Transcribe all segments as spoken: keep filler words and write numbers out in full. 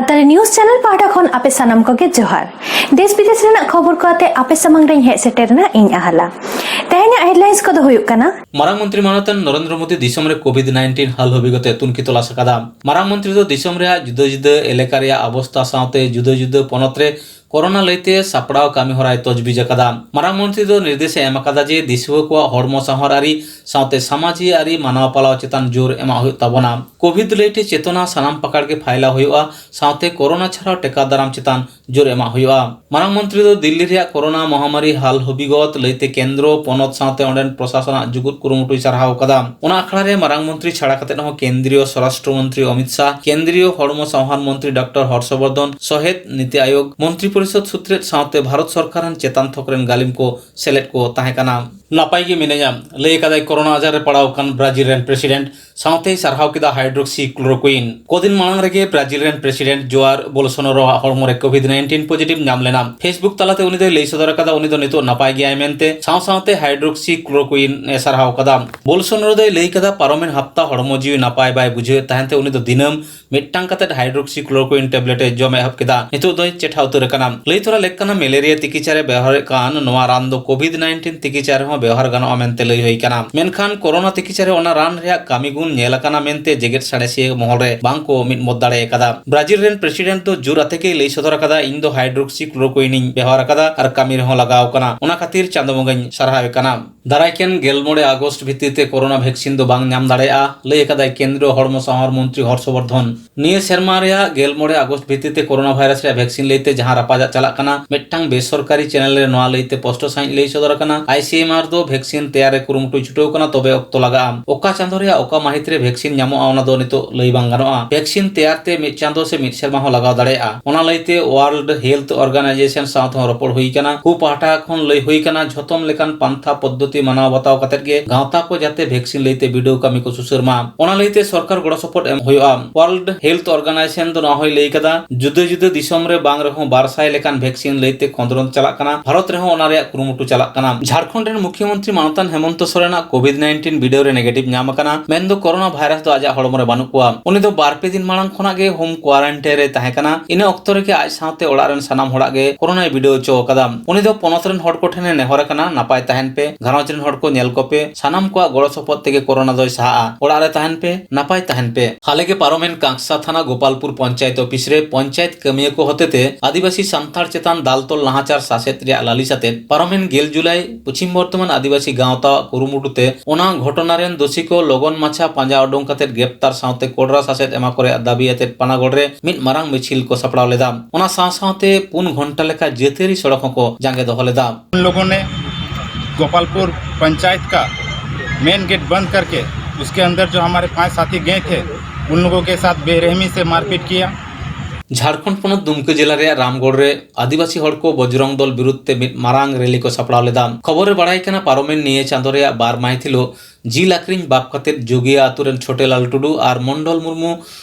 Santali news channel ᱯᱟᱦᱴᱟ ᱠᱷᱚᱱ ᱟᱯᱮ ᱥᱟᱱᱟᱢ ᱠᱚᱜᱮ ᱡᱚᱦᱟᱨ᱾ ᱫᱮᱥ ᱵᱤᱫᱮᱥ ᱨᱮᱱᱟᱜ ᱠᱷᱚᱵᱚᱨ ᱠᱚ ᱟᱛᱮ ᱟᱯᱮ ᱥᱟᱢᱟᱝ ᱨᱮᱧ ᱦᱮᱡ ᱥᱮᱴᱮᱨ ᱮᱱᱟ ᱤᱧ ᱟᱦᱟᱞᱟ᱾ ᱛᱮᱦᱮᱧᱟᱜ ᱦᱮᱰᱞᱟᱭᱤᱱᱥ ᱠᱚᱫᱚ ᱦᱩᱭᱩᱜ ᱠᱟᱱᱟ᱾ ᱢᱟᱨᱟᱝ ᱢᱚᱱᱛᱨᱤ ᱢᱟᱱᱚᱛᱟᱱ ᱱᱚᱨᱮᱱᱫᱨᱚ ᱢᱳᱫᱤ ᱫᱤᱥᱚᱢ ᱨᱮ ᱠᱳᱵᱷᱤᱰ ᱱᱟᱭᱤᱱᱴᱤᱱ ᱦᱟᱞ ᱦᱟᱹᱵᱤ ᱠᱟᱛᱮ ᱛᱩᱱᱠᱷᱤ ᱛᱚᱞᱟᱥ ᱟᱠᱟᱫᱟ᱾ ᱢᱟᱨᱟᱝ ᱢᱚᱱᱛᱨᱤ ᱫᱚ ᱫᱤᱥᱚᱢ ᱨᱮᱭᱟᱜ ᱡᱩᱫᱟᱹ ᱡᱩᱫᱟᱹ ᱮᱞᱟᱠᱟ ᱨᱮᱭᱟᱜ ᱚᱵᱚᱥᱛᱟ ᱥᱟᱶᱛᱮ ᱡᱩᱫᱟᱹ ᱡᱩᱫᱟᱹ ᱯᱚᱱᱚᱛ ᱨᱮ ᱠᱳᱨᱳᱱᱟ ᱞᱟᱹᱭᱛᱮ ᱥᱟᱯᱲᱟᱣ ᱠᱟᱹᱢᱤ ᱦᱚᱨᱟᱭ ᱛᱚᱡᱵᱤᱡ ᱟᱠᱟᱫᱟ᱾ ᱢᱟᱨᱟᱝ ᱢᱚᱱᱛᱨᱤ ᱫᱚ ᱱᱤᱨᱫᱮᱥ ᱮ ᱮᱢ ᱟᱠᱟᱫᱟ ᱡᱮ ᱫᱤᱥᱩᱣᱟᱹ ᱠᱚᱣᱟᱜ ᱦᱚᱲᱢᱚ ᱥᱟᱶᱟᱨ ᱟᱹᱨᱤ ᱥᱟᱶᱛᱮ ᱥᱟᱢᱟᱡᱤ ᱟᱹᱨᱤ ᱢᱟᱱᱟᱣ ᱯᱟᱞᱟᱣ ᱪᱮᱛᱟᱱ ᱡᱳᱨ ᱮᱢᱟᱜ ᱦᱩᱭᱩᱜ ᱛᱟᱵᱚᱱᱟ᱾ ᱠᱳᱵᱷᱤᱰ ᱞᱟᱹᱭᱛᱮ ᱪᱮᱛᱚᱱᱟ ᱥᱟᱱᱟᱢ ᱯᱟᱠᱟᱲ ᱜᱮ ᱯᱷᱟᱭᱞᱟᱣ ᱦᱩᱭᱩᱜᱼᱟ, ᱥᱟᱶᱛᱮ ᱠᱳᱨᱳᱱᱟ ᱪᱷᱟᱲᱟᱣ ᱴᱮᱠᱟᱣ ᱫᱟᱨᱟᱢ ᱪᱮᱛᱟᱱ ᱡᱳᱨ ᱮᱢᱟᱜ ᱦᱩᱭᱩᱜᱼᱟ᱾ ᱢᱟᱨᱟᱝ ᱢᱚᱱᱛᱨᱤ ᱫᱚ ᱫᱤᱞᱞᱤ ᱨᱮᱭᱟᱜ ᱠᱳᱨᱳᱱᱟ ᱢᱚᱦᱟᱢᱟᱨᱤ ᱦᱟᱞ ᱦᱚᱵᱤᱜᱚᱛ ᱞᱟᱹᱭᱛᱮ ᱠᱮᱱᱫᱨᱚ, ᱯᱚᱱᱚᱛ ᱥᱟᱶᱛᱮ ᱚᱸᱰᱮᱱ ᱯᱨᱚᱥᱟᱥᱚᱱᱟᱜ ᱡᱩᱜᱩᱫ ᱠᱩᱨᱩᱢᱩᱴᱩᱭ ᱥᱟᱨᱦᱟᱣ ᱟᱠᱟᱫᱟ᱾ ᱚᱱᱟ ᱟᱠᱷᱲᱟ ᱨᱮ ᱢᱟᱨᱟᱝ ᱢᱚᱱᱛᱨᱤ ᱪᱷᱟᱲᱟ ᱠᱟᱛᱮ ᱦᱚᱸ ᱠᱮᱱᱫᱨᱤᱭᱚ ᱥᱚᱨᱟᱥᱴᱨᱚ ᱢᱚᱱᱛᱨᱤ ᱚᱢᱤᱛ ᱥᱟᱦ, ᱠᱮᱱᱫᱨᱤᱭᱚ ᱦᱚᱲᱢᱚ ᱥᱟᱶᱦᱟᱨ ᱢᱚᱱᱛᱨᱤ ᱰᱚᱠᱴᱚᱨ ᱦᱚᱨᱥᱚᱵᱚᱨᱫᱷᱚᱱ, ᱥᱚᱦᱮᱫ, ᱱᱤᱛᱤ ᱟᱭᱳᱜᱽ, ᱢᱚᱱᱛᱨᱤ ᱯᱚᱨᱤᱥᱚᱫ ᱥᱩᱛᱨᱮᱫ ᱥᱟᱶᱛᱮ ᱵᱷᱟᱨᱚᱛ ᱥᱚᱨᱠᱟᱨ ᱨᱮᱱ ᱪᱮᱛᱟᱱ ᱛᱷᱚᱠ ᱨᱮᱱ ᱜᱟᱹᱞᱤᱢ ᱠᱚ ᱥᱮᱞᱮᱫ ᱠᱚ ᱛᱟᱦᱮᱸ ᱠᱟᱱᱟ᱾ ᱱᱟᱯᱟᱭ ᱜᱮ ᱢᱤᱱᱟᱹᱧᱟ, ᱞᱟᱹᱭ ᱟᱠᱟᱫᱟᱭ ᱠᱳᱨᱳᱱᱟ ᱟᱡᱟᱨ ᱨᱮ ᱯᱟᱲᱟᱣ ᱟᱠᱟᱱ ᱵᱨᱟᱡᱤᱞ ᱨᱮᱱ ᱯᱨᱮᱥᱤᱰᱮᱱᱴ᱾ ᱥᱟᱶᱛᱮᱭ ᱥᱟᱨᱦᱟᱣ ᱠᱮᱫᱟ ᱦᱟᱭᱰᱨᱚᱠᱥᱤ ᱠᱞᱳᱨᱳᱠᱩᱭᱤᱱ᱾ ᱠᱚᱫᱤᱱ ᱢᱟᱲᱟᱝ ᱨᱮᱜᱮ ᱵᱨᱟᱡᱤᱞ ᱨᱮᱱ ᱯᱨᱮᱥᱤᱰᱮᱱᱴ ᱡᱳᱭᱟᱨ ᱵᱳᱞᱥᱳᱱᱟᱨᱳ ᱟᱜ ᱦᱚᱲᱢᱚ ᱨᱮ ᱠᱳᱵᱷᱤᱰ ᱱᱟᱭᱤᱱᱴᱤᱱ ᱯᱚᱡᱤᱴᱤᱵᱷ ᱧᱟᱢ ᱞᱮᱱᱟ᱾ ᱯᱷᱮᱥᱵᱩᱠ ᱛᱟᱞᱟᱛᱮ ᱩᱱᱤ ᱫᱚᱭ ᱞᱟᱹᱭ ᱥᱚᱫᱚᱨ ᱟᱠᱟᱫᱟ, ᱩᱱᱤ ᱫᱚ ᱱᱤᱛᱚᱜ ᱱᱟᱯᱟᱭ ᱜᱮᱭᱟᱭ ᱢᱮᱱᱛᱮ, ᱥᱟᱶ ᱥᱟᱶᱛᱮ ᱦᱟᱭᱰᱨᱚᱠᱥᱤ ᱠᱞᱳᱨᱳᱠᱩᱭᱤᱱ ᱮ ᱥᱟᱨᱦᱟᱣ ᱟᱠᱟᱫᱟ᱾ ᱵᱳᱞᱥᱳᱱᱟᱨᱳ ᱫᱚᱭ ᱞᱟᱹᱭ ᱠᱟᱫᱟ, ᱯᱟᱨᱚᱢᱮᱱ ᱦᱟᱯᱛᱟ ᱦᱚᱲᱢᱚ ᱡᱤᱣᱤ ᱱᱟᱯᱟᱭ ᱵᱟᱭ ᱵᱩᱡᱷᱟᱹᱣᱮᱫ ᱛᱟᱦᱮᱸ ᱛᱮ ᱩᱱᱤ ᱫᱚ ᱫᱤᱱᱟᱹᱢ ᱢᱤᱫᱴᱟᱝ ᱠᱟᱛᱮ ᱦᱟᱭᱰᱨᱚᱠᱥᱤ ᱠᱞᱳᱨᱳᱠᱩᱭᱤᱱ ᱴᱮᱵᱞᱮᱴ ᱮ ᱡᱚᱢ ᱮᱦᱚᱵ ᱠᱮᱫᱟ᱾ ᱱᱤᱛᱚᱜ ᱫᱚᱭ ᱪᱮᱴᱷᱟ ᱩᱛᱟᱹᱨ ᱟᱠᱟᱱᱟ᱾ ᱞᱟᱹᱭ ᱛᱚᱨᱟ ᱞᱮᱠ ᱠᱟᱱᱟ, ᱢᱮᱞᱮᱨᱤᱭᱟ ᱛᱤᱠᱤᱪᱷᱟ ᱨᱮ ᱵᱮᱣᱦᱟᱨᱮᱫ ᱠᱟᱱ ᱱᱚᱣᱟ ᱨᱟᱱ ᱫᱚ ᱠᱳᱵᱷᱤᱰ ᱱᱟᱭᱤᱱᱴᱤᱱ ᱛᱤᱠᱤᱪᱷᱟ ᱨᱮᱦᱚᱸ ᱵᱮᱣᱦᱟᱨ ᱜᱟᱱᱚᱜᱼᱟ ᱢᱮᱱᱛᱮ ᱞᱟᱹᱭ ᱦᱩᱭ ᱠᱟᱱᱟ᱾ ᱢᱮᱱᱠᱷᱟᱱ ᱠᱳᱨᱳᱱᱟ ᱛᱤᱠᱤᱪᱷᱟ ᱨᱮ ᱚᱱᱟ ᱨᱟᱱ ᱨᱮᱭᱟᱜ ᱠᱟᱹᱢᱤ ᱜᱩᱱ ᱧᱮᱞ ᱟᱠᱟᱱᱟ ᱢᱮᱱᱛᱮ ᱡᱮᱜᱮᱛ ᱥᱟᱬᱮᱥᱤᱭᱟᱹ ᱢᱚᱦᱚᱞ ᱨᱮ ᱵᱟᱝ ᱠᱚ ᱢᱤᱫ ᱢᱚᱛ ᱫᱟᱲᱮ ᱟᱠᱟᱫᱟ᱾ ᱵᱨᱟᱡᱤᱞ ᱨᱮᱱ ᱯᱨᱮᱥᱤᱰᱮᱱᱴ ᱫᱚ ᱡᱳᱨ ᱟᱛᱮ ᱜᱮᱭ ᱞᱟᱹᱭ ᱥᱚᱫᱚᱨ ᱟᱠᱟᱫᱟ, "ᱤᱧ ᱫᱚ ᱦᱟᱭᱰᱨᱚᱠᱥᱤ ᱠᱞᱳᱨᱳᱠᱩᱭᱤᱱ ᱤᱧ ᱵᱮᱣᱦᱟᱨ ᱟᱠᱟᱫᱟ ᱟᱨ ᱠᱟᱹᱢᱤ ᱨᱮᱦᱚᱸ ᱞᱟᱜᱟᱣ ᱟᱠᱟᱱᱟ᱾ ᱚᱱᱟ ᱠᱷᱟᱹᱛᱤᱨ ᱪᱟᱸᱫᱚ ᱵᱚᱸᱜᱟᱧ ᱥᱟᱨᱦᱟᱣᱮ ᱠᱟᱱᱟ᱾" ᱫᱟᱨᱟᱭ ᱠᱟᱱ ᱜᱮᱞ ᱢᱚᱬᱮ ᱟᱜᱚᱥᱴ ᱵᱷᱤᱛᱤᱨ ᱛᱮ ᱠᱳᱨᱳᱱᱟ ᱵᱷᱮᱠᱥᱤᱱ ᱫᱚ ᱵᱟᱝ ᱧᱟᱢ ᱫᱟᱲᱮᱭᱟᱜᱼᱟ, ᱞᱟᱹᱭ ᱟᱠᱟᱫᱟᱭ ᱠᱮᱱᱫᱨᱤᱭᱚ ᱦᱚᱲᱢᱚ ᱥᱟᱶᱟᱨ ᱢᱚᱱᱛᱨᱤ ᱦᱚᱨᱥᱚᱵᱚᱨᱫᱷᱚᱱ᱾ ᱱᱤᱭᱟᱹ ᱥᱮᱨᱢᱟ ᱨᱮᱭᱟᱜ ᱜᱮᱞ ᱢᱚᱬᱮ ᱟᱜᱚᱥᱴ ᱵᱷᱤᱛᱤᱨ ᱛᱮ ᱠᱳᱨᱳᱱᱟ ᱵᱷᱟᱭᱨᱟᱥ ᱨᱮᱭᱟᱜ ᱵᱷᱮᱠᱥᱤᱱ ᱞᱟᱹᱭᱛᱮ ᱡᱟᱦᱟᱸ ᱨᱟᱯᱟᱪᱟᱜ ᱪᱟᱞᱟᱜ ᱠᱟᱱᱟ, ᱢᱤᱫᱴᱟᱝ ᱵᱮᱥᱚᱨᱠᱟᱨᱤ ᱪᱮᱱᱮᱞ ᱨᱮ ᱱᱚᱣᱟ ᱞᱟᱹᱭᱛᱮ ᱯᱚᱥᱴᱚ ᱥᱟᱹᱦᱤᱡ ᱞᱟᱹᱭ ᱥᱚᱫᱚᱨ ᱟᱠᱟᱱᱟ, ᱟᱭ ᱥᱤ ᱮᱢ ᱟᱨ ᱫᱚ ᱵᱷᱮᱠᱥᱤᱱ ᱛᱮᱭᱟᱨ ᱨᱮ ᱠᱩᱨᱩᱢᱩᱴᱩᱭ ᱪᱷᱩᱴᱟᱹᱣ ᱠᱟᱱᱟ, ᱛᱚᱵᱮ ᱚᱠᱛᱚ ᱞᱟᱜᱟᱜᱼᱟ᱾ ᱚᱠᱟ ᱪᱟᱸᱫᱚ ᱨᱮᱭᱟᱜ ᱚᱠᱟ ᱢᱟᱹᱦᱤᱛ ᱨᱮ ᱵᱷᱮᱠᱥᱤᱱ ᱧᱟᱢᱚᱜᱼᱟ, ᱚᱱᱟ ᱫᱚ ᱱᱤᱛᱚᱜ ᱞᱟᱹᱭ ᱵᱟᱝ ᱜᱟᱱᱚᱜᱼᱟ᱾ ᱵᱷᱮᱠᱥᱤᱱ ᱛᱮᱭᱟᱨ ᱛᱮ ᱢᱤᱫ ᱪᱟᱸᱫᱚ ᱥᱮ ᱢᱤᱫ ᱥᱮᱨᱢᱟ ᱦᱚᱸ ᱞᱟᱜᱟᱣ ᱫᱟᱲᱮᱭᱟᱜᱼᱟ᱾ ᱚᱱᱟ ᱞᱟᱹᱭᱛᱮ ᱳᱣᱟᱨᱞᱰ ᱦᱮᱞᱛᱷ ᱚᱨᱜᱟᱱᱟᱭᱡᱮᱥᱚᱱ ᱥᱟᱶ ᱛᱮᱦᱚᱸ ᱨᱚᱯᱚᱲ ᱦᱩᱭ ᱟᱠᱟᱱᱟ᱾ ᱩᱱᱠᱩ ᱯᱟᱦᱴᱟ ᱠᱷᱚᱱ ᱞᱟᱹᱭ ᱦᱩᱭ ᱟᱠᱟᱱᱟ, ᱡᱷᱚᱛᱚᱢ ᱞᱮᱠᱟᱱ ᱯᱟᱱᱛᱷᱟ ᱯᱚᱫᱽᱫᱷᱚᱛᱤ ᱢᱟᱱᱟᱣ ᱵᱟᱛᱟᱣ ᱠᱟᱛᱮᱫ ᱜᱮ ᱜᱟᱶᱛᱟ ᱠᱚ ᱡᱟᱛᱮ ᱵᱷᱮᱠᱥᱤᱱ ᱞᱟᱹᱭᱛᱮ ᱵᱤᱰᱟᱹᱣ ᱠᱟᱹᱢᱤ ᱠᱚ ᱥᱩᱥᱟᱹᱨ ᱢᱟ᱾ ᱚᱱᱟ ᱞᱟᱹᱭᱛᱮ ᱥᱚᱨᱠᱟᱨ ᱜᱚᱲᱚ ᱥᱚᱯᱚᱦᱚᱫ ᱮᱢ ᱦᱩᱭᱩᱜᱼᱟ᱾ ᱳᱣᱟᱨᱞᱰ ᱦᱮᱞᱛᱷ ᱚᱨᱜᱟᱱᱟᱭᱡᱮᱥᱚᱱ ᱫᱚ ᱱᱚᱣᱟ ᱦᱚᱸᱭ ᱞᱟᱹᱭ ᱠᱟᱫᱟ, ᱡᱩᱫᱟᱹ ᱡᱩᱫᱟᱹ ᱫᱤᱥᱚᱢ ᱨᱮ ᱵᱟᱝ ᱨᱮᱦᱚᱸ ᱵᱟᱨ ᱥᱟᱭ ᱞᱮᱠᱟᱱ ᱵᱷᱮᱠᱥᱤᱱ ᱞᱟᱹᱭᱛᱮ ᱠᱷᱚᱸᱫᱽᱨᱚᱸᱫᱽ ᱪᱟᱞᱟᱜ ᱠᱟᱱᱟ᱾ ᱵᱷᱟᱨᱚᱛ ᱨᱮᱦᱚᱸ ᱚᱱᱟ ᱨᱮᱭᱟᱜ ᱠᱩᱨᱩᱢᱩᱴᱩ ᱪᱟᱞᱟᱜ ᱠᱟᱱᱟ᱾ ᱡᱷᱟᱲᱠᱷᱚᱸᱰ ᱨᱮᱱ ᱢᱩᱠᱷᱤᱭᱟᱹ ᱢᱩᱠᱷᱭᱚᱢᱚᱱᱛᱨᱤ ᱢᱟᱱᱚᱛᱟᱱ ᱦᱮᱢᱚᱱᱛᱚ ᱥᱚᱨᱮᱱᱟᱜ ᱠᱳᱵᱷᱤᱰ ᱱᱟᱭᱤᱱᱴᱤᱱ ᱵᱤᱰᱟᱹᱣ ᱨᱮ ᱱᱮᱜᱮᱴᱤᱵᱷ ᱧᱟᱢ ᱟᱠᱟᱱᱟ, ᱢᱮᱱᱫᱚ ᱠᱳᱨᱳᱱᱟ ᱵᱷᱟᱭᱨᱟᱥ ᱫᱚ ᱟᱡᱟᱜ ᱦᱚᱲᱢᱚ ᱨᱮ ᱵᱟᱹᱱᱩᱜ ᱠᱚᱣᱟ᱾ ᱩᱱᱤ ᱫᱚ ᱵᱟᱨ ᱯᱮ ᱫᱤᱱ ᱢᱟᱲᱟᱝ ᱠᱷᱚᱱᱟᱜ ᱜᱮ ᱦᱳᱢ ᱠᱣᱟᱨᱟᱱᱴᱟᱭᱤᱱ ᱨᱮᱭ ᱛᱟᱦᱮᱸ ᱠᱟᱱᱟ᱾ ᱤᱱᱟᱹ ᱚᱠᱛᱚ ᱨᱮᱜᱮ ᱟᱡ ᱥᱟᱶᱛᱮ ᱚᱲᱟᱜ ᱨᱮᱱ ᱥᱟᱱᱟᱢ ᱦᱚᱲᱟᱜ ᱜᱮ ᱠᱳᱨᱳᱱᱟᱭ ᱵᱤᱰᱟᱹᱣ ᱦᱚᱪᱚ ᱟᱠᱟᱫᱟ᱾ ᱩᱱᱤ ᱫᱚ ᱯᱚᱱᱚᱛ ᱨᱮᱱ ᱦᱚᱲ ᱠᱚ ᱴᱷᱮᱱ ᱮ ᱱᱮᱦᱚᱨ ᱟᱠᱟᱱᱟ, ᱱᱟᱯᱟᱭ ᱛᱟᱦᱮᱱ ᱯᱮ, ᱜᱷᱟᱨᱚᱸᱡᱽ ᱨᱮᱱ ᱦᱚᱲ ᱠᱚ ᱧᱮᱞ ᱠᱚᱯᱮ, ᱥᱟᱱᱟᱢ ᱠᱚᱣᱟᱜ ᱜᱚᱲᱚ ᱥᱚᱯᱚᱦᱚᱫ ᱛᱮᱜᱮ ᱠᱳᱨᱳᱱᱟ ᱫᱚᱭ ᱥᱟᱦᱟᱜᱼᱟ᱾ ᱚᱲᱟᱜ ᱨᱮ ᱛᱟᱦᱮᱱ ᱯᱮ, ᱱᱟᱯᱟᱭ ᱛᱟᱦᱮᱱ ᱯᱮ᱾ ᱦᱟᱞᱮ ᱜᱮ ᱯᱟᱨᱚᱢᱮᱱ ᱠᱟᱸᱠᱥᱟ ᱛᱷᱟᱱᱟ ᱜᱳᱯᱟᱞᱯᱩᱨ ᱯᱚᱧᱪᱟᱭᱮᱛ ᱚᱯᱷᱤᱥ ᱨᱮ ᱯᱚᱧᱪᱟᱭᱮᱛ ᱠᱟᱹᱢᱤᱭᱟᱹ ᱠᱚ ᱦᱚᱛᱮᱛᱮ ᱟᱹᱫᱤᱵᱟᱹᱥᱤ ᱥᱟᱱᱛᱟᱲ ᱪᱮᱛᱟᱱ ᱫᱟᱞ ᱛᱚᱞ ᱱᱟᱦᱟᱪᱟᱨ ᱥᱟᱥᱮᱛ ᱨᱮᱭᱟᱜ ᱞᱟᱹᱞᱤᱥ ᱟᱛᱮ ᱯᱟᱨᱚᱢᱮᱱ ᱜᱮᱞ ᱡᱩᱞᱟᱭ ᱯᱚᱪᱷᱤᱢ ᱵᱚᱨᱫᱷᱚᱢᱟᱱ ᱟᱹᱫᱤᱵᱟᱹᱥᱤ ᱜᱟᱶᱛᱟᱣᱟᱜ ᱠᱩᱨᱩᱢᱩᱴᱩ ᱛᱮ ᱚᱱᱟ ᱜᱷᱚᱴᱚᱱᱟ ᱨᱮᱱ ᱫᱳᱥᱤ ᱠᱚ ᱞᱚᱜᱚᱱ ᱢᱟᱪᱷᱟ ᱯᱟᱸᱡᱟ ᱩᱰᱩᱝ ᱠᱟᱛᱮ ᱜᱨᱮᱯᱛᱟᱨ ᱥᱟᱶᱛᱮ ᱠᱚᱰᱨᱟ ᱥᱟᱥᱮᱛ ᱮᱢᱟ ᱠᱚ ᱨᱮᱭᱟᱜ ᱫᱟᱹᱵᱤ ᱟᱛᱮ ᱯᱟᱱᱟᱜᱚᱲ ᱨᱮ ᱢᱤᱫ ᱢᱟᱨᱟᱝ ᱢᱤᱪᱷᱤᱞ ᱠᱚ ᱥᱟᱯᱲᱟᱣ ᱞᱮᱫᱟ᱾ ᱚᱱᱟ ᱥᱟᱶ ᱥᱟᱶᱛᱮ ᱯᱩᱱ ᱜᱷᱚᱱᱴᱟ ᱞᱮᱠᱟ ᱡᱟᱹᱛᱤᱭᱟᱹᱨᱤ ᱥᱚᱲᱚᱠ ᱦᱚᱸᱠᱚ ᱡᱟᱸᱜᱮ ᱫᱚᱦᱚ ᱞᱮᱫᱟ᱾ उन लोगों ने गोपालपुर पंचायत का मेन गेट बंद करके उसके अंदर जो हमारे पांच साथी गए थे, उन लोगों के साथ बेरहमी से मारपीट किया। ᱡᱷᱟᱲᱠᱷᱚᱸᱰ ᱯᱚᱱᱚᱛ ᱫᱩᱢᱠᱟᱹ ᱡᱮᱞᱟ ᱨᱮᱭᱟᱜ ᱨᱟᱢᱜᱚᱲ ᱨᱮ ᱟᱹᱫᱤᱵᱟᱹᱥᱤ ᱦᱚᱲ ᱠᱚ ᱵᱚᱡᱽᱨᱚᱝ ᱫᱚᱞ ᱵᱤᱨᱩᱫᱷ ᱛᱮ ᱢᱤᱫ ᱢᱟᱨᱟᱝ ᱨᱮᱞᱤ ᱠᱚ ᱥᱟᱯᱲᱟᱣ ᱞᱮᱫᱟ᱾ ᱠᱷᱚᱵᱚᱨ ᱨᱮ ᱵᱟᱲᱟᱭ ᱠᱟᱱᱟ, ᱯᱟᱨᱚᱢᱮᱱ ᱱᱤᱭᱟᱹ ᱪᱟᱸᱫᱚ ᱨᱮᱭᱟᱜ ᱵᱟᱨ ᱢᱟᱹᱦᱤᱛ ᱦᱤᱞᱳᱜ ᱡᱤᱞ ᱟᱠᱷᱨᱤᱧ ᱵᱟᱵ ᱠᱟᱛᱮ ᱡᱳᱜᱤᱭᱟ ᱟᱛᱳ ᱨᱮᱱ ᱪᱷᱳᱴᱮᱞᱟᱞ ᱴᱩᱰᱩ ᱟᱨ ᱢᱚᱱᱰᱚᱞ ᱢᱩᱨᱢᱩ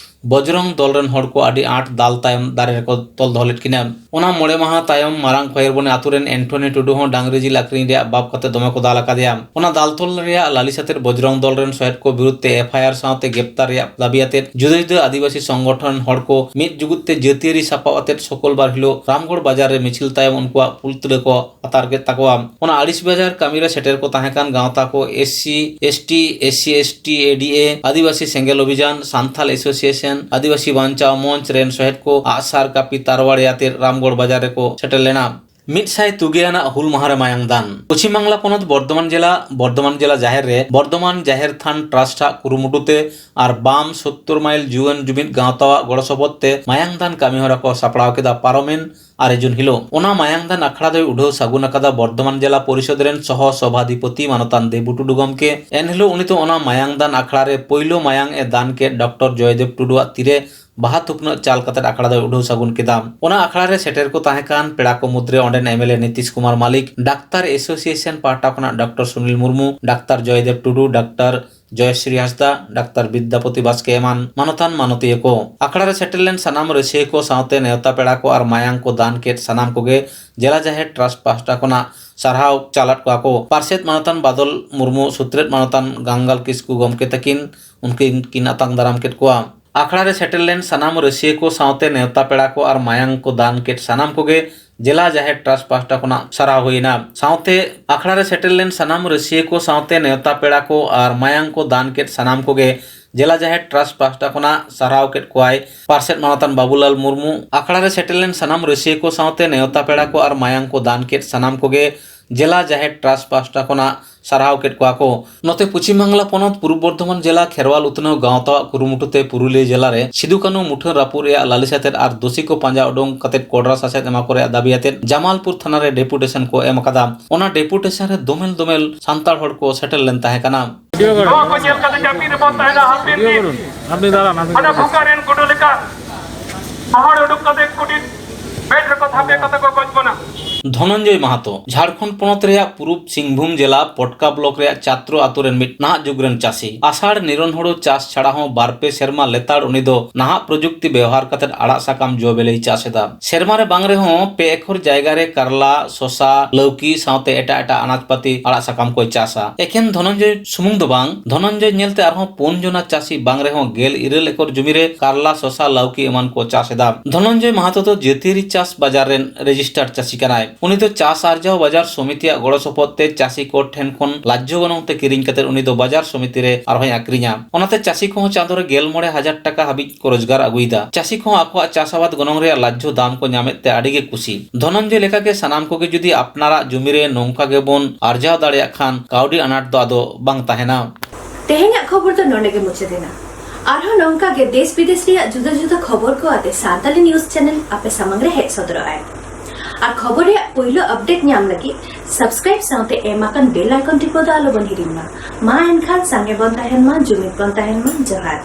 ᱵᱚᱡᱽᱨᱚᱝ ᱫᱚᱞ ᱨᱮᱱ ᱦᱚᱲ ᱠᱚ ᱟᱹᱰᱤ ᱟᱸᱴ ᱫᱟᱞ ᱛᱟᱭᱚᱢ ᱫᱟᱨᱮ ᱨᱮᱠᱚ ᱛᱚᱞ ᱫᱚᱦᱚ ᱞᱮᱫ ᱠᱤᱱᱟ᱾ ᱚᱱᱟ ᱢᱚᱬᱮ ᱢᱟᱦᱟ ᱛᱟᱭᱚᱢ ᱢᱟᱨᱟᱝ ᱠᱷᱚᱭᱮᱨᱵᱚᱱᱤ ᱟᱛᱳ ᱨᱮᱱ ᱮᱱᱴᱷᱚᱱᱤ ᱴᱩᱰᱩ ᱦᱚᱸ ᱰᱟᱝᱨᱤ ᱡᱤᱞ ᱟᱠᱷᱨᱤᱧ ᱨᱮᱭᱟᱜ ᱵᱟᱵ ᱠᱟᱛᱮ ᱫᱚᱢᱮ ᱠᱚ ᱫᱟᱞ ᱟᱠᱟᱫᱮᱭᱟ᱾ ᱚᱱᱟ ᱫᱟᱞ ᱛᱚᱞ ᱨᱮᱭᱟᱜ ᱞᱟᱹᱞᱤᱥ ᱟᱛᱮ ᱵᱚᱡᱽᱨᱚᱝ ᱫᱚᱞ ᱨᱮᱱ ᱥᱚᱦᱮᱫ ᱠᱚ ᱵᱤᱨᱩᱫᱷ ᱛᱮ ᱮᱯᱷ ᱟᱭ ᱟᱨ ᱥᱟᱶᱛᱮ ᱜᱨᱮᱯᱛᱟᱨ ᱨᱮᱭᱟᱜ ᱫᱟᱹᱵᱤ ᱟᱛᱮ ᱡᱩᱫᱟᱹ ᱡᱩᱫᱟᱹ ᱟᱹᱫᱤᱵᱟᱹᱥᱤ ᱥᱚᱝᱜᱚᱴᱷᱚᱱ ᱦᱚᱲ ᱠᱚ ᱢᱤᱫ ᱡᱩᱜᱩᱫ ᱛᱮ ᱡᱟᱹᱛᱤᱭᱟᱹᱨᱤ ᱥᱟᱯᱟᱵ ᱟᱛᱮ ᱥᱩᱠᱩᱞᱵᱟᱨ ᱦᱤᱞᱳᱜ ᱨᱟᱢᱜᱚᱲ ᱵᱟᱡᱟᱨ ᱨᱮ ᱢᱤᱪᱷᱤᱞ ᱛᱟᱭᱚᱢ ᱩᱱᱠᱩᱣᱟᱜ ᱯᱩᱛᱲᱟᱹ ᱠᱚ ᱟᱛᱟᱨ ᱠᱮᱫ ᱛᱟᱠᱚᱣᱟ᱾ ᱚᱱᱟ ᱟᱹᱲᱤᱥ ᱵᱟᱡᱟᱨ ᱠᱟᱹᱢᱤ ᱨᱮ ᱥᱮᱴᱮᱨ ᱠᱚ ᱛᱟᱦᱮᱸ ᱠᱟᱱ ᱜᱟᱶᱛᱟ ᱠᱚ S C, S T, S C, S T, A D A, Adivasi Sengel Abhijan, Santhal association, ᱟᱹᱫᱤᱵᱟᱹᱥᱤ ᱵᱟᱧᱪᱟᱣ ᱢᱚᱧᱪ ᱨᱮᱱ ᱥᱚᱦᱮᱫ ᱠᱚ ᱟᱜᱼᱥᱟᱨ, ᱠᱟᱹᱯᱤ, ᱛᱟᱨᱣᱟᱲᱤ ᱟᱛᱮ ᱨᱟᱢᱜᱚᱲ ᱵᱟᱡᱟᱨ ᱨᱮᱠᱚ ᱥᱮᱴᱮᱨ ᱞᱮᱱᱟ᱾ ᱢᱤᱫ ᱥᱟᱭ ᱛᱩᱜᱮ ᱟᱱᱟᱜ ᱦᱩᱞ ᱢᱟᱦᱟ ᱨᱮ ᱢᱟᱭᱟᱝ ᱫᱟᱱ᱾ ᱯᱚᱪᱷᱤᱢ ᱵᱟᱝᱞᱟ ᱯᱚᱱᱚᱛ ᱵᱚᱨᱫᱷᱚᱢᱟᱱ ᱡᱮᱞᱟ, ᱵᱚᱨᱫᱷᱚᱢᱟᱱ ᱡᱮᱞᱟ ᱡᱟᱦᱮᱨ ᱨᱮ ᱵᱚᱨᱫᱷᱚᱢᱟᱱ ᱡᱟᱦᱮᱨ ᱛᱷᱟᱱ ᱴᱨᱟᱥᱴ ᱟᱜ ᱠᱩᱨᱩᱢᱩᱴᱩ ᱛᱮ ᱟᱨ ᱵᱟᱢ ᱥᱚᱛᱛᱚᱨ ᱢᱟᱭᱤᱞ ᱡᱩᱣᱟᱹᱱ ᱡᱩᱢᱤᱫ ᱜᱟᱶᱛᱟᱣᱟᱜ ᱜᱚᱲᱚ ᱥᱚᱯᱚᱦᱚᱫ ᱛᱮ ᱢᱟᱭᱟᱝ ᱫᱟᱱ ᱠᱟᱹᱢᱤ ᱦᱚᱨᱟ ᱠᱚ ᱥᱟᱯᱲᱟᱣ ᱠᱮᱫᱟ ᱯᱟᱨᱚᱢᱮᱱ ᱟᱨᱮ ᱡᱩᱱ ᱦᱤᱞᱳᱜ᱾ ᱚᱱᱟ ᱢᱟᱭᱟᱝ ᱫᱟᱱ ᱟᱠᱷᱲᱟ ᱫᱚᱭ ᱩᱰᱷᱟᱹᱣ ᱥᱟᱹᱜᱩᱱ ᱟᱠᱟᱫᱟ ᱵᱚᱨᱫᱷᱚᱢᱟᱱ ᱡᱮᱞᱟ ᱯᱚᱨᱤᱥᱚᱫ ᱨᱮᱱ ᱥᱚᱦᱚ ᱥᱚᱵᱷᱟᱫᱷᱤᱯᱚᱛᱤ ᱢᱟᱱᱚᱛᱟᱱ ᱫᱮᱵᱩ ᱴᱩᱰᱩ ᱜᱚᱢᱠᱮ᱾ ᱮᱱᱦᱤᱞᱳᱜ ᱩᱱᱤ ᱫᱚ ᱚᱱᱟ ᱢᱟᱭᱟᱝ ᱫᱟᱱ ᱟᱠᱷᱲᱟ ᱨᱮ ᱯᱳᱭᱞᱳ ᱢᱟᱭᱟᱝ ᱮ ᱫᱟᱱ ᱠᱮᱫ ᱰᱚᱠᱴᱚᱨ ᱡᱚᱭᱫᱮᱵ ᱴᱩᱰᱩᱣᱟᱜ ᱛᱤᱨᱮ ᱵᱟᱦᱟ ᱛᱷᱩᱯᱱᱟᱹᱜ ᱪᱟᱞ ᱠᱟᱛᱮ ᱟᱠᱷᱲᱟ ᱫᱚᱭ ᱩᱰᱷᱟᱹᱣ ᱥᱟᱹᱜᱩᱱ ᱠᱮᱫᱟ᱾ ᱚᱱᱟ ᱟᱠᱷᱲᱟ ᱨᱮ ᱥᱮᱴᱮᱨ ᱠᱚ ᱛᱟᱦᱮᱸ ᱠᱟᱱ ᱯᱮᱲᱟ ᱠᱚ ᱢᱩᱫᱽᱨᱮ ᱚᱸᱰᱮᱱ M L A Nitish Kumar Malik, doctor association ᱯᱟᱦᱴᱟ ᱠᱷᱚᱱᱟᱜ doctor Sunil Murmu, doctor Joydeb Tudu, doctor Joysri Hansda, doctor Bidyapati Baske ᱮᱢᱟᱱ ᱢᱟᱱᱚᱛᱟᱱ ᱢᱟᱱᱚᱛᱤᱭᱟᱹ ᱠᱚ᱾ ᱟᱠᱷᱲᱟ ᱨᱮ ᱥᱮᱴᱮᱨ ᱞᱮᱱ ᱥᱟᱱᱟᱢ ᱨᱟᱹᱥᱤᱭᱟᱹ ᱠᱚ ᱥᱟᱶᱛᱮ ᱱᱮᱣᱛᱟ ᱯᱮᱲᱟ ᱠᱚ ᱟᱨ ᱢᱟᱭᱟᱝ ᱠᱚ ᱫᱟᱱ ᱠᱮᱫ ᱥᱟᱱᱟᱢ ᱠᱚᱜᱮ ᱡᱮᱞᱟ ᱡᱟᱦᱮᱨ ᱴᱨᱟᱥᱴ ᱯᱟᱦᱴᱟ ᱠᱷᱚᱱᱟᱜ ᱥᱟᱨᱦᱟᱣ ᱪᱟᱞᱟᱫ ᱠᱚᱣᱟ ᱠᱚ᱾ ᱯᱟᱨᱥᱮᱛ ᱢᱟᱱᱚᱛᱟᱱ ᱵᱟᱫᱚᱞ ᱢᱩᱨᱢᱩ, ᱥᱩᱛᱨᱮᱛ ᱢᱟᱱᱚᱛᱟᱱ ᱜᱟᱝᱜᱟᱞ ᱠᱤᱥᱠᱩ ᱜᱚᱢᱠᱮ ᱛᱟᱹᱠᱤᱱ ᱩᱱᱠᱤᱱ ᱠᱤᱱ ᱟᱛᱟᱝ ᱫᱟᱨᱟᱢ ᱠᱮᱫ ᱠᱚᱣᱟ᱾ ᱟᱠᱷᱲᱟ ᱨᱮ ᱥᱮᱴᱮᱨ ᱞᱮᱱ ᱥᱟᱱᱟᱢ ᱨᱟᱹᱥᱤᱭᱟᱹ ᱠᱚ ᱥᱟᱶᱛᱮ ᱱᱮᱣᱛᱟ ᱯᱮᱲᱟ ᱠᱚ ᱟᱨ ᱢᱟᱭᱟᱝ ᱠᱚ ᱫᱟᱱ ᱠᱮᱫ ᱥᱟᱱᱟᱢ ᱠᱚᱜᱮ ᱡᱮᱞᱟ ᱡᱟᱦᱮᱨ ᱴᱨᱟᱥᱴ ᱯᱟᱦᱴᱟ ᱠᱷᱚᱱᱟᱜ ᱥᱟᱨᱦᱟᱣ ᱦᱩᱭᱮᱱᱟ᱾ ᱥᱟᱶᱛᱮ ᱟᱠᱷᱲᱟ ᱨᱮ ᱥᱮᱴᱮᱨ ᱞᱮᱱ ᱥᱟᱱᱟᱢ ᱨᱟᱹᱥᱤᱭᱟᱹ ᱠᱚ ᱥᱟᱶᱛᱮ ᱱᱮᱣᱛᱟ ᱯᱮᱲᱟ ᱠᱚ ᱟᱨ ᱢᱟᱭᱟᱝ ᱠᱚ ᱫᱟᱱ ᱠᱮᱫ ᱥᱟᱱᱟᱢ ᱠᱚᱜᱮ ᱡᱮᱞᱟ ᱡᱟᱦᱮᱨ ᱴᱨᱟᱥᱴ ᱯᱟᱦᱴᱟ ᱠᱷᱚᱱᱟᱜ ᱥᱟᱨᱦᱟᱣ ᱠᱮᱫ ᱠᱚᱣᱟᱭ ᱯᱟᱨᱥᱮᱛ ᱢᱟᱱᱚᱛᱟᱱ ᱵᱟᱵᱩᱞᱟᱞ ᱢᱩᱨᱢᱩ᱾ ᱟᱠᱷᱲᱟ ᱨᱮ ᱥᱮᱴᱮᱨ ᱞᱮᱱ ᱥᱟᱱᱟᱢ ᱨᱟᱹᱥᱤᱭᱟᱹ ᱠᱚ ᱥᱟᱶᱛᱮ ᱱᱮᱣᱛᱟ ᱯᱮᱲᱟ ᱠᱚ ᱟᱨ ᱢᱟᱭᱟᱝ ᱠᱚ ᱫᱟᱱ ᱠᱮᱫ ᱥᱟᱱᱟᱢ ᱠᱚᱜᱮ ᱡᱮᱞᱟ ᱡᱟᱦᱮᱨ ᱴᱨᱟᱥᱴ ᱯᱟᱦᱴᱟ ᱠᱷᱚᱱᱟᱜ ᱥᱟᱨᱦᱟᱣ ᱠᱮᱫ ᱠᱚᱣᱟ ᱠᱚ᱾ ᱱᱚᱛᱮ ᱯᱚᱪᱷᱤᱢ ᱵᱟᱝᱞᱟ ᱯᱚᱱᱚᱛ ᱯᱩᱨᱩᱵ ᱵᱚᱨᱫᱷᱚᱢᱟᱱ ᱡᱮᱞᱟ ᱠᱷᱮᱨᱣᱟᱞ ᱩᱛᱱᱟᱹᱣ ᱜᱟᱶᱛᱟᱣᱟᱜ ᱠᱩᱨᱩᱢᱩᱴᱩ ᱛᱮ ᱯᱩᱨᱩᱞᱤᱭᱟᱹ ᱡᱮᱞᱟ ᱨᱮ ᱥᱤᱫᱩ ᱠᱟᱹᱱᱦᱩ ᱢᱩᱴᱷᱟᱹᱱ ᱨᱟᱹᱯᱩᱫ ᱨᱮᱭᱟᱜ ᱞᱟᱹᱞᱤᱥ ᱟᱛᱮᱫ ᱟᱨ ᱫᱳᱥᱤ ᱠᱚ ᱯᱟᱸᱡᱟ ᱩᱰᱩᱝ ᱠᱟᱛᱮᱫ ᱠᱚᱰᱨᱟ ᱥᱟᱥᱮᱛ ᱮᱢᱟ ᱠᱚ ᱨᱮᱭᱟᱜ ᱫᱟᱹᱵᱤ ᱟᱛᱮᱫ ᱡᱟᱢᱟᱞᱯᱩᱨ ᱛᱷᱟᱱᱟ ᱨᱮ ᱰᱮᱯᱩᱴᱮᱥᱚᱱ ᱠᱚ ᱮᱢ ᱟᱠᱟᱫᱟ᱾ ᱚᱱᱟ ᱰᱮᱯᱩᱴᱮᱥᱚᱱ ᱨᱮ ᱫᱚᱢᱮᱞ ᱫᱚᱢᱮᱞ ᱥᱟᱱᱛᱟᱲ ᱦᱚᱲ ᱠᱚ ᱥᱮᱴᱮᱨ ᱞᱮᱱ ᱛᱟᱦᱮᱸ ᱠᱟᱱᱟ᱾ ᱱᱚᱣᱟ ᱠᱚ ᱧᱮᱞ ᱠᱟᱛᱮ ᱡᱟᱹᱯᱤᱫ ᱨᱮᱵᱚᱱ ᱛᱟᱦᱮᱱᱟ ᱦᱟᱯᱮᱱ ᱫᱤᱱ᱾ ᱟᱯᱱᱤ ᱫᱟᱸᱲᱟᱱ, ᱟᱯᱱᱤ ᱚᱱᱟ ᱫᱟᱸᱲᱟᱱ᱾ ᱵᱷᱩᱜᱟᱜ ᱨᱮᱱ ᱜᱩᱰᱩ ᱞᱮᱠᱟ ᱦᱚᱦᱚᱲ ᱩᱰᱩᱠ ᱠᱟᱛᱮ ᱠᱩᱴᱤ ᱵᱮᱰ ᱨᱮᱠᱚ ᱛᱷᱟᱯᱮ ᱠᱟᱛᱮ ᱠᱚ ᱜᱚᱡ ᱵᱚᱱᱟ᱾ ᱫᱷᱚᱱᱚᱱᱡᱚᱭ ᱢᱟᱦᱟᱛᱚ, ᱡᱷᱟᱲᱠᱷᱚᱸᱰ ᱯᱚᱱᱚᱛ ᱨᱮᱭᱟᱜ ᱯᱩᱨᱩᱵ ᱥᱤᱝᱵᱷᱩᱢ ᱡᱮᱞᱟ ᱯᱚᱴᱠᱟ ᱵᱞᱚᱠ ᱨᱮᱭᱟᱜ ᱪᱟᱛᱨᱚ ᱟᱛᱳ ᱨᱮᱱ ᱢᱤᱫ ᱱᱟᱦᱟᱜ ᱡᱩᱜᱽ ᱨᱮᱱ ᱪᱟᱹᱥᱤ᱾ ᱟᱥᱟᱲ ᱱᱤᱨᱚᱱ ᱦᱳᱲᱳ ᱪᱟᱥ ᱪᱷᱟᱲᱟ ᱦᱚᱸ ᱵᱟᱨ ᱯᱮ ᱥᱮᱨᱢᱟ ᱞᱮᱛᱟᱲ ᱩᱱᱤ ᱫᱚ ᱱᱟᱦᱟᱜ ᱯᱨᱚᱡᱩᱠᱛᱤ ᱵᱮᱣᱦᱟᱨ ᱠᱟᱛᱮ ᱟᱲᱟᱜ ᱥᱟᱠᱟᱢ ᱡᱚ ᱵᱮᱞᱮᱭ ᱪᱟᱥ ᱮᱫᱟ᱾ ᱥᱮᱨᱢᱟ ᱨᱮ ᱵᱟᱝ ᱨᱮᱦᱚᱸ ᱯᱮ ᱮᱠᱚᱨ ᱡᱟᱭᱜᱟ ᱨᱮ ᱠᱟᱨᱞᱟ, ᱥᱚᱥᱟ, ᱞᱟᱹᱣᱠᱤ ᱥᱟᱶᱛᱮ ᱮᱴᱟᱜ ᱮᱴᱟᱜ ᱟᱱᱟᱡ ᱯᱟᱹᱛᱤ ᱟᱲᱟᱜ ᱥᱟᱠᱟᱢ ᱠᱚᱭ ᱪᱟᱥᱟ᱾ ᱮᱠᱷᱮᱱ ᱫᱷᱚᱱᱚᱱᱡᱚᱭ ᱥᱩᱢᱩᱝ ᱫᱚ ᱵᱟᱝ, ᱫᱷᱚᱱᱚᱱᱡᱚᱭ ᱧᱮᱞᱛᱮ ᱟᱨᱦᱚᱸ ᱯᱩᱱ ᱡᱚᱱᱟ ᱪᱟᱹᱥᱤ ᱵᱟᱝ ᱨᱮᱦᱚᱸ ᱜᱮᱞ ᱤᱨᱟᱹᱞ ᱮᱠᱚᱨ ᱡᱩᱢᱤ ᱨᱮ ᱠᱟᱨᱞᱟ, ᱥᱚᱥᱟ, ᱞᱟᱹᱣᱠᱤ ᱮᱢᱟᱱ ᱠᱚ ᱪᱟᱥ ᱮᱫᱟ᱾ ᱫᱷᱚᱱᱚᱱᱡᱚᱭ ᱢᱟᱦᱟᱛᱚ ᱫᱚ ᱡᱟᱹᱛᱤᱭᱟᱹᱨᱤ ᱪᱟᱥ ᱵᱟᱡᱟᱨ ᱨᱮᱱ ᱨᱮᱡᱤᱥᱴᱟᱨᱰ ᱪᱟᱹᱥᱤ ᱠᱟᱱᱟᱭ᱾ ᱩᱱᱤ ᱫᱚ ᱪᱟᱥ ᱟᱨᱡᱟᱣ ᱵᱟᱡᱟᱨ ᱥᱚᱢᱤᱛᱤᱭᱟᱜ ᱜᱚᱲᱚ ᱥᱚᱯᱚᱦᱚᱫ ᱛᱮ ᱪᱟᱹᱥᱤ ᱠᱚ ᱴᱷᱮᱱ ᱠᱷᱚᱱ ᱞᱟᱡᱽᱡᱷᱚ ᱜᱚᱱᱚᱝ ᱛᱮ ᱠᱤᱨᱤᱧ ᱠᱟᱛᱮ ᱩᱱᱤ ᱫᱚ ᱵᱟᱡᱟᱨ ᱥᱚᱢᱤᱛᱤ ᱨᱮ ᱟᱨᱦᱚᱸᱭ ᱟᱠᱷᱨᱤᱧᱟ᱾ ᱚᱱᱟᱛᱮ ᱪᱟᱹᱥᱤ ᱠᱚᱦᱚᱸ ᱪᱟᱸᱫᱳ ᱨᱮ ᱜᱮᱞ ᱢᱚᱬᱮ ᱦᱟᱡᱟᱨ ᱴᱟᱠᱟ ᱦᱟᱹᱵᱤᱡ ᱠᱚ ᱨᱳᱡᱽᱜᱟᱨ ᱟᱹᱜᱩᱭᱮᱫᱟ᱾ ᱪᱟᱹᱥᱤ ᱠᱚᱦᱚᱸ ᱟᱠᱚᱣᱟᱜ ᱪᱟᱥ ᱟᱵᱟᱫ ᱜᱚᱱᱚᱝ ᱨᱮᱭᱟᱜ ᱞᱟᱡᱽᱡᱷᱚ ᱫᱟᱢ ᱠᱚ ᱧᱟᱢᱮᱫ ᱛᱮ ᱟᱹᱰᱤ ᱜᱮ ᱠᱩᱥᱤ᱾ ᱫᱷᱚᱱᱚᱱᱡᱚᱭ ᱞᱮᱠᱟᱜᱮ ᱥᱟᱱᱟᱢ ᱠᱚᱜᱮ ᱡᱩᱫᱤ ᱟᱯᱱᱟᱨᱟᱜ ᱡᱩᱢᱤ ᱨᱮ ᱱᱚᱝᱠᱟ ᱜᱮᱵᱚᱱ ᱟᱨᱡᱟᱣ ᱫᱟᱲᱮᱭᱟᱜ ᱠᱷᱟᱱ ᱠᱟᱹᱣᱰᱤ ᱟᱱᱟᱴ ᱫᱚ ᱟᱫᱚ ᱵᱟᱝ ᱛᱟᱦᱮᱱᱟ᱾ ᱛᱮᱦᱮᱧᱟᱜ ᱠᱷᱚᱵᱚᱨ ᱫᱚ ᱱᱚᱰᱮ ᱜᱮ ᱢᱩᱪᱟᱹᱫ ᱮᱱᱟ᱾ ᱟᱨᱦᱚᱸ ᱱᱚᱝᱠᱟ ᱜᱮ ᱫᱮᱥ ᱵᱤᱫᱮᱥ ᱨᱮᱭᱟᱜ ᱡᱩᱫᱟᱹ ᱡᱩᱫᱟᱹ ᱠᱷᱚᱵᱚᱨ ᱠᱚ ᱟᱛᱮ ᱥᱟᱱᱛᱟᱞᱤ ᱱᱤᱭᱩᱡᱽ ᱪᱮᱱᱮᱞ ᱟᱯᱮ ᱥᱟᱢᱟᱝ ᱨᱮ ᱦᱮᱡ ᱥᱚᱫᱚᱨᱚᱜᱼᱟᱭ᱾ ᱟᱨ ᱠᱷᱚᱵᱚᱨ ᱨᱮᱭᱟᱜ ᱯᱳᱭᱞᱳ ᱟᱯᱰᱮᱴ ᱧᱟᱢ ᱞᱟᱹᱜᱤᱫ ᱥᱟᱵᱥᱠᱨᱟᱭᱤᱵ ᱥᱟᱶᱛᱮ ᱮᱢ ᱟᱠᱟᱱ ᱵᱮᱞ ᱟᱭᱠᱚᱱ ᱴᱤᱯᱟᱹᱣ ᱫᱚ ᱟᱞᱚ ᱵᱚᱱ ᱦᱤᱲᱤᱧ ᱢᱟ᱾ ᱢᱟ ᱮᱱᱠᱷᱟᱱ ᱥᱟᱸᱜᱮ ᱵᱚᱱ ᱛᱟᱦᱮᱱ ᱢᱟ, ᱡᱩᱢᱤᱫ ᱵᱚᱱ ᱛᱟᱦᱮᱱ ᱢᱟ᱾ ᱡᱚᱦᱟᱨ᱾